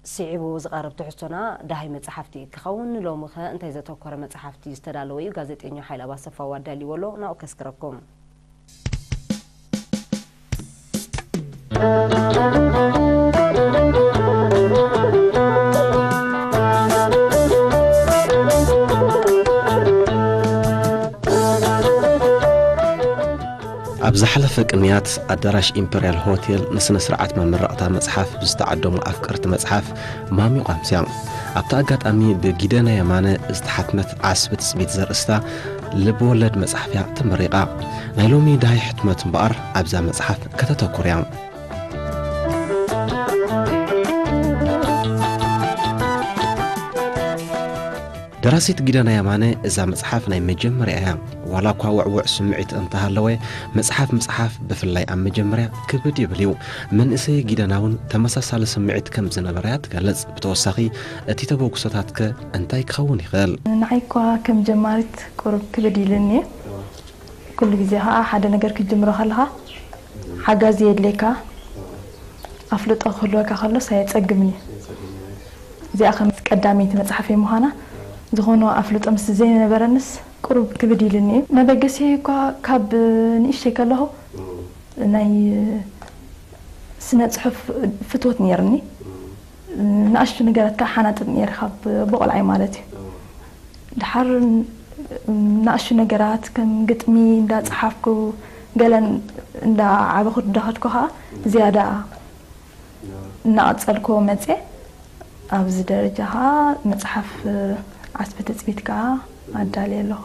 ስዒቡ ዝቐርብ ትሕዝቶና ደሃይ መጽሓፍቲ ክኸውን፣ ሎሚ ኸ እንታይ ዘተኮረ መጽሓፍቲ ዝተዳለወ እዩ? ጋዜጠኛ ሓይለ ኣባሰፋው ኣዳልይዎ ኣሎ፣ ናብኡ ከስክረኩም። ኣብ ዝሓለፈ ቅንያት፣ ኣዳራሽ ኢምፐርያል ሆቴል ንስነ ስርዓት መመረቕታ መጽሓፍ ብዝተዓደሙ ኣፍቀርቲ መጽሓፍ ማሚቑ ኣምስያ። ኣብቲ ኣጋጣሚ፣ ብጊደና የማነ ዝተሓትመት ዓስቢ ትጽቢት ዘርእስታ ልብ ወለድ መጽሓፍ እያ ተመሪቓ። ናይ ሎሚ ደሃይ ሕትመት እምበኣር ኣብዛ መጽሓፍ ከተተኩር እያ። ደራሲት ጊደና የማነ፣ እዛ መጽሓፍ ናይ መጀመርያ እያ። ዋላ እኳ ውዕውዕ ስምዒት እንተሃለወ፣ መጽሓፍ ምጽሓፍ ብፍላይ ኣብ መጀመርያ ክብድ ይብል እዩ። መንእሰይ ጊደና እውን ተመሳሳሊ ስምዒት ከም ዝነበረያ ትገልጽ። ብተወሳኺ፣ እቲ ተበግሶታትከ እንታይ ክኸውን ይኽእል? ንዓይ እኳ ከም ጀማሪት ቁሩብ ክብድ ኢሉኒ እዩ። ኩሉ ግዜ ኸዓ ሓደ ነገር ክትጅምሮ ከለኻ ሓጋዚ የድልየካ፣ ኣፍልጦ ክህልወካ ከሎስ ኣየጸግምን እዩ። እዚኣ ከም ቀዳመይቲ መጽሓፈይ ምዃና፣ ዝኾነ ኣፍልጦ ምስ ዘይነበረንስ ቁሩብ ክብድ ኢሉኒ እዩ። መበገሲየይ እኳ ካብ ንእሽተይ ከለኹ ናይ ስነ ጽሑፍ ፍትወት ነይርኒ። ንኣሽቱ ነገራት ከዓ ሓናጥጥ ነይረ ካብ ብቆልዓይ ማለት እዩ። ድሓር ንኣሽቱ ነገራት ከም ግጥሚ እንዳጸሓፍኩ፣ ገለን እንዳዓበኹ እንዳኸድኩ ከዓ ዝያዳ እናቐጸልኩዎ መጽየ። ኣብዚ ደረጃ ከዓ መጽሓፍ ዓስቢ ትጽቢት ከዓ ኣዳልየ ኣለኹ።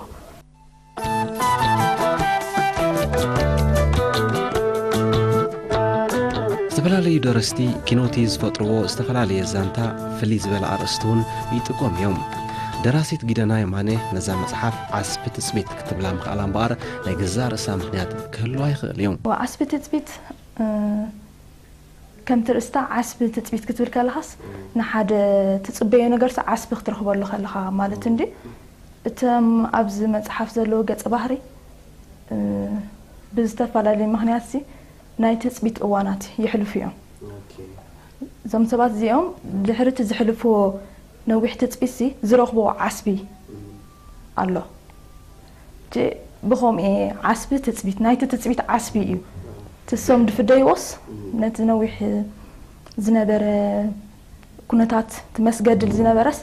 ዝተፈላለዩ ደረስቲ ኪኖቲ ዝፈጥርዎ ዝተፈላለየ ዛንታ፣ ፍልይ ዝበለ ኣርእስቲ እውን ይጥቀሙ እዮም። ደራሲት ጊደና የማነ ነዛ መጽሓፍ ዓስቢ ትጽቢት ክትብላ ምኽኣላ እምበኣር፣ ናይ ገዛእ ርእሳ ምኽንያት ክህልዋ ይኽእል እዩ። ዓስቢ ትጽቢት፣ እ፣ ከምቲ ርእስታ ዓስቢ ትጽቢት ክትብል ከለኻስ፣ ንሓደ ትጽበዮ ነገርሲ ዓስቢ ክትረኽበሉ ከለኻ ማለት እንዲ፣ እቶም ኣብዚ መጽሓፍ ዘለዉ ገጸ ባህሪ፣ እ፣ ብዝተፈላለየ ምኽንያትሲ ናይ ትጽቢት እዋናት የሕልፉ እዮም። ኦኬ። እዞም ሰባት እዚኦም ድሕሪ እቲ ዘሕልፍዎ ነዊሕ ትጽቢትሲ ዝረኽብዎ ዓስቢ ኣሎ። እቲ ብኸምኡ ዓስቢ ትጽቢት፣ ናይቲ ትጽቢት ዓስቢ እዩ። እቲ እሶም ድፍደይዎስ ነቲ ነዊሕ ዝነበረ ኩነታት፣ እቲ መስገድል ዝነበረስ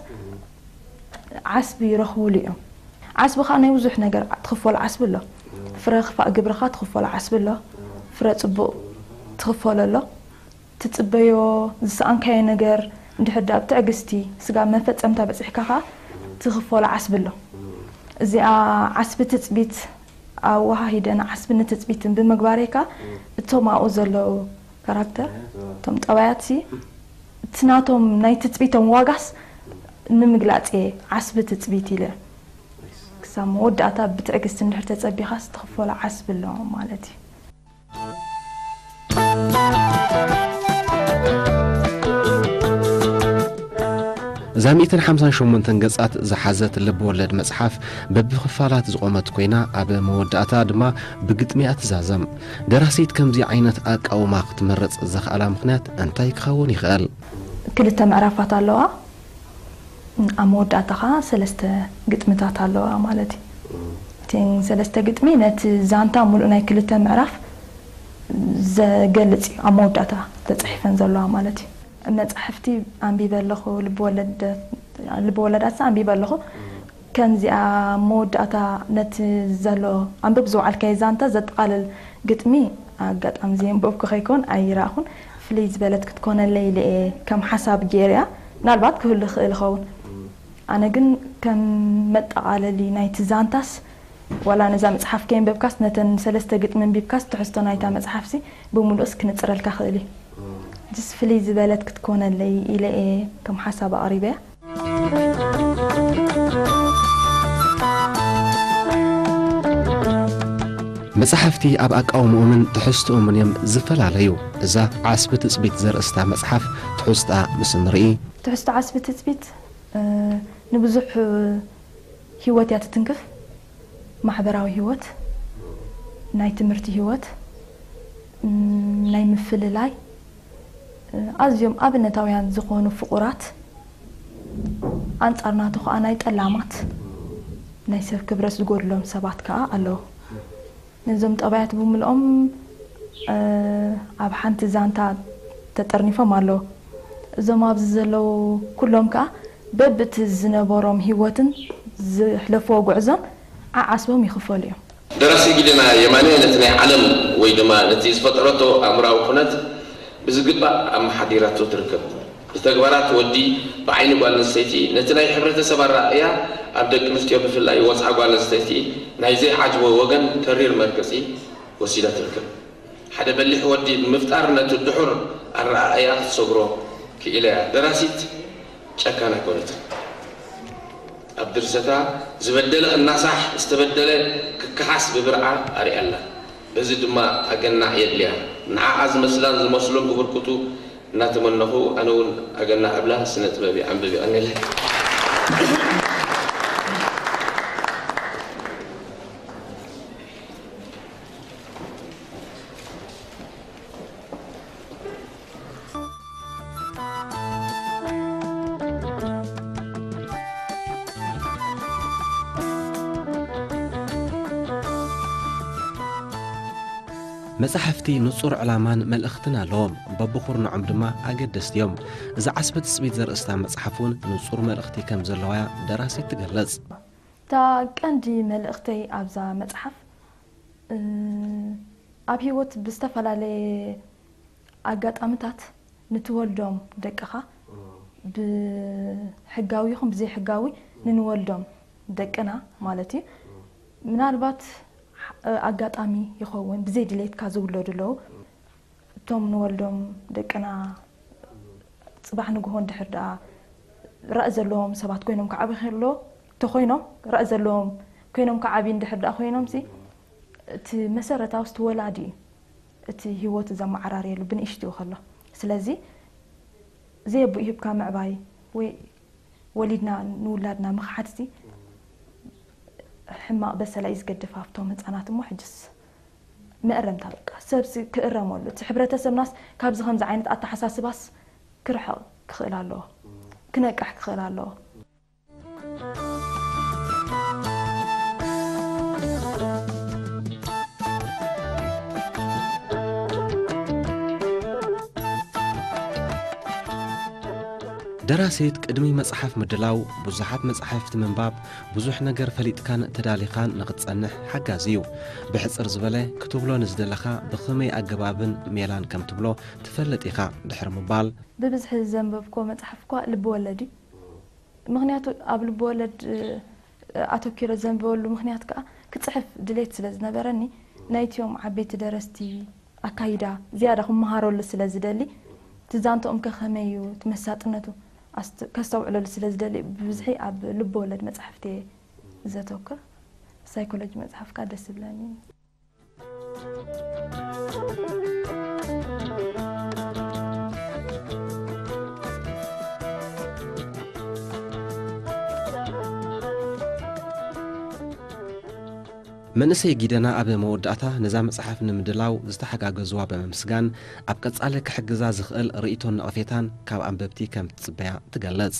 ዓስቢ ይረኽብሉ እዮም። ዓስቢ ኸዓ ናይ ብዙሕ ነገር ትኽፈሎ ዓስቢ ኣሎ። ፍረ ክፋእ ግብርኻ ትኽፈሎ ዓስቢ ኣሎ። ፍረ ጽቡቕ ትኽፈሎ ኣሎ። ትጽበዮ ዝሰኣንካዮ ነገር እንድሕር ደኣ ብትዕግስቲ ስጋብ መፈጸምታ በጺሕካ ኸኣ ትኽፈሎ ዓስቢ ኣሎ። እዚኣ ዓስቢ ትጽቢት ኣወሃሂደን ዓስቢ ንትጽቢትን ብምግባረይ ከኣ እቶም ኣብኡ ዘለዉ ካራክተር፣ እቶም ጠባያትሲ፣ እቲ ናቶም ናይ ትጽቢቶም ዋጋስ ንምግላጽ እየ ዓስቢ ትጽቢት ኢለ። ክሳብ መወዳእታ ብትዕግስቲ እንድሕር ተጸቢኻስ ትኽፈሎ ዓስቢ ኣሎ ማለት እዩ። እዛ ሚእትን ሓምሳን ሸሞንተን ገጻት ዝሓዘት ልብ ወለድ መጽሓፍ በብኽፋላት ዝቖመት ኮይና፣ ኣብ መወዳእታ ድማ ብግጥሚ እያ ትዛዘም። ደራሲት ከምዚ ዓይነት ኣቃውማ ክትመርጽ ዘኽኣላ ምኽንያት እንታይ ክኸውን ይኽእል? ክልተ ምዕራፋት ኣለዋ። ኣብ መወዳእታ ኸዓ ሰለስተ ግጥምታት ኣለዋ ማለት እዩ። እተን ሰለስተ ግጥሚ ነቲ ዛንታ ሙሉእ ናይ ክልተ ምዕራፍ ዘገልጽ እዩ፣ ኣብ መወዳእታ ተጻሒፈን ዘለዋ ማለት እዩ። መጻሕፍቲ ኣንቢበ ኣለኹ፣ ልብወለድ-፣ ልብወለዳትስ ኣንቢበ ኣለኹ። ከምዚኣ መወዳእታ ነቲ ዘሎ ኣንብብ ዝወዓልካዮ ዛንታ ዘጠቓልል ግጥሚ ኣጋጣሚ ዘየንበብኩ ከይኮን ኣይረኣኹን። ፍልይ ዝበለት ክትኮነለይ ኢለ እየ ከም ሓሳብ ገይረያ። ምናልባት ክህሉ ይኽእል ይኸውን። ኣነ ግን ከም መጠቓለሊ ናይቲ ዛንታስ፣ ዋላ ነዛ መጽሓፍ ከየንበብካስ፣ ነተን ሰለስተ ግጥሚ ኣንቢብካስ፣ ትሕዝቶ ናይታ መጽሓፍሲ ብምሉእስ ክንጽረልካ ክእል እዩ። ጅስ ፍልይ ዝበለት ክትኮነለይ ኢለ እየ ከም ሓሳብ ኣቕሪበያ። መጻሕፍቲ ኣብ ኣቃውምኦምን ትሕዝቶኦምን እዮም ዝፈላለዩ። እዛ ዓስቢ ትጽቢት ዘርእስታ መጽሓፍ ትሕዝቶኣ ምስ ንርኢ። ትሕዝቶ ዓስቢ ትጽቢት፣ እ፣ ንብዙሕ ህይወት እያ ትትንክፍ። ማሕበራዊ ህይወት፣ ናይ ትምህርቲ ህይወት፣ ም፣ ናይ ምፍልላይ፣ ኣዝዮም ኣብነታውያን ዝኾኑ ፍቑራት፣ ኣንጻር ናቱ ኸኣ ናይ ጠላማት፣ ናይ ሰብ ክብረት ዝጎድሎም ሰባት ከኣ ኣለዉ። ነዞም ጠባያት ብምልኦም፣ እ፣ ኣብ ሓንቲ ዛንታ ተጠርኒፎም ኣለዉ። እዞም ኣብዚ ዘለዉ ኩሎም ከኣ በብቲ ዝነበሮም ህይወትን ዘሕለፍዎ ጉዕዞን ዓዓስቦም ይኽፈሉ እዮም። ደራሲ ጊደና የማነ ነቲ ናይ ዓለም ወይ ድማ ነቲ ዝፈጠረቶ ኣእምራዊ ኩነት ብዝግባእ ኣመሓዲራቶ ትርከብ። ብተግባራት ወዲ ብዓይኒ ጓል ኣንስተይቲ ነቲ ናይ ሕብረተሰብ ኣረኣእያ ኣብ ደቂ ኣንስትዮ ብፍላይ ወጽዓ ጓል ኣንስተይቲ ናይ ዘይዓጅቦ ወገን ተሪር መርገጺ ወሲዳ ትርከብ። ሓደ በሊሕ ወዲ ብምፍጣር ነቲ ድሑር ኣረኣእያ ክትሰግሮ ክኢላ እያ። ደራሲት ጨካን ኣይኮነትን። ኣብ ድርሰታ ዝበደለ ክናሳሕ፣ ዝተበደለ ክከሓስ ብብርዓ ኣርእያ ኣላ። በዚ ድማ ኣገናዕ የድልያ። ንዓኣ ዝመስላን ዝመስሉን ክብርክቱ እናተመነኹ ኣነ እውን ኣገናዕ እብላ። ስነ ጥበብ ይዓንብብ። የቐንየለይ። መጻሕፍቲ ንጹር ዕላማን መልእኽትን ኣለዎም። በብኹርንዖም ድማ ኣገደስቲ እዮም። እዛ ዓስቢ ትጽቢት ዘርእስታ መጽሓፍ እውን ንጹር መልእኽቲ ከም ዘለዋያ ደራሲት ትገልጽ። እታ ቀንዲ መልእኽተይ ኣብዛ መጽሓፍ፣ እ፣ ኣብ ህይወት ብዝተፈላለየ ኣጋጣምታት ንትወልዶም ደቅኻ፣ ብሕጋዊ ይኹን ብዘይሕጋዊ ንንወልዶም ደቅና ማለት እዩ። ምናልባት፣ እ፣ ኣጋጣሚ ይኸውን ብዘይ ድሌትካ ዝውለዱ ኣለዉ። እቶም ንወልዶም ደቅና ጽባሕ ንግሆ እንድሕር ደኣ ራእ ዘለዎም ሰባት ኮይኖም ክዓብዩ ከሎ፣ ተኾይኖም ራእ ዘለዎም ኮይኖም ክዓብዩ እንድሕር ደኣ ኮይኖምሲ፣ እቲ መሰረታዊ እቲ ወላዲ እዩ። እቲ ህይወቱ ዘመዓራርየሉ ብንእሽትኡ ከሎ። ስለዚ፣ ዘየቦኡ ሂብካ ምዕባይ ወይ ወሊድና ንውላድና ምኽሓድሲ፣ ሕማቕ በሰላ እዩ ዝገድፍ ኣብቶም ህጻናት እሞ፣ ሕጅስ መእረምታ በቃ። ሰብሲ ክእረመሉ። እቲ ሕብረተሰብናስ ካብዚ ከምዚ ዓይነት ኣተሓሳስባስ ክርሕቕ ክኽእል ኣለዎ። ክነቅሕ ክኽእል ኣለዎ። ደራሲት ቅድሚ መጽሓፍ ምድላው ብዙሓት መጻሕፍቲ ምንባብ ብዙሕ ነገር ፈሊጥካን ተዳሊኻን ንኽትጸንሕ ሓጋዚ እዩ። ብሕጽር ዝበለ ክትብሎ ንዝደለኻ ብኸመይ ኣገባብን ሜላን ከም ትብሎ ትፈልጥ ኢኻ ድሕሪ ምባል። ብብዝሒ ዘንበብክዎ መጽሓፍ እኳ ልብወለድ እዩ። ምኽንያቱ ኣብ ልብወለድ፣ እ፣ ኣተኪረ ዘንብበሉ ምኽንያት ከኣ ክጽሕፍ ድሌት ስለ ዝነበረኒ ናይትዮም ዓበይቲ ደረስቲ ኣካይዳ ዝያዳ ክመሃረሉ ስለ ዝደሊ፣ እቲ ዛንትኦም ከ ከመይ እዩ፣ እቲ መሳጥነቱ ኣስት-፣ ከስተውዕለሉ ስለ ዝደሊ ብብዝሒ ኣብ ልብወለድ መጻሕፍቲ እየ ዘተኩር። ሳይኮሎጂ መጽሓፍ ከኣ ደስ ዝብለኒ እዩ። መንእሰይ ጊደና ኣብ መወዳእታ ነዛ መጽሓፍ ንምድላው ዝተሓጋገዝዋ ብምምስጋን፣ ኣብ ቀጻሊ ክሕግዛ ዝኽእል ርእይቶን ነቐፌታን ካብ ኣንበብቲ ከም ትጽበያ ትገልጽ።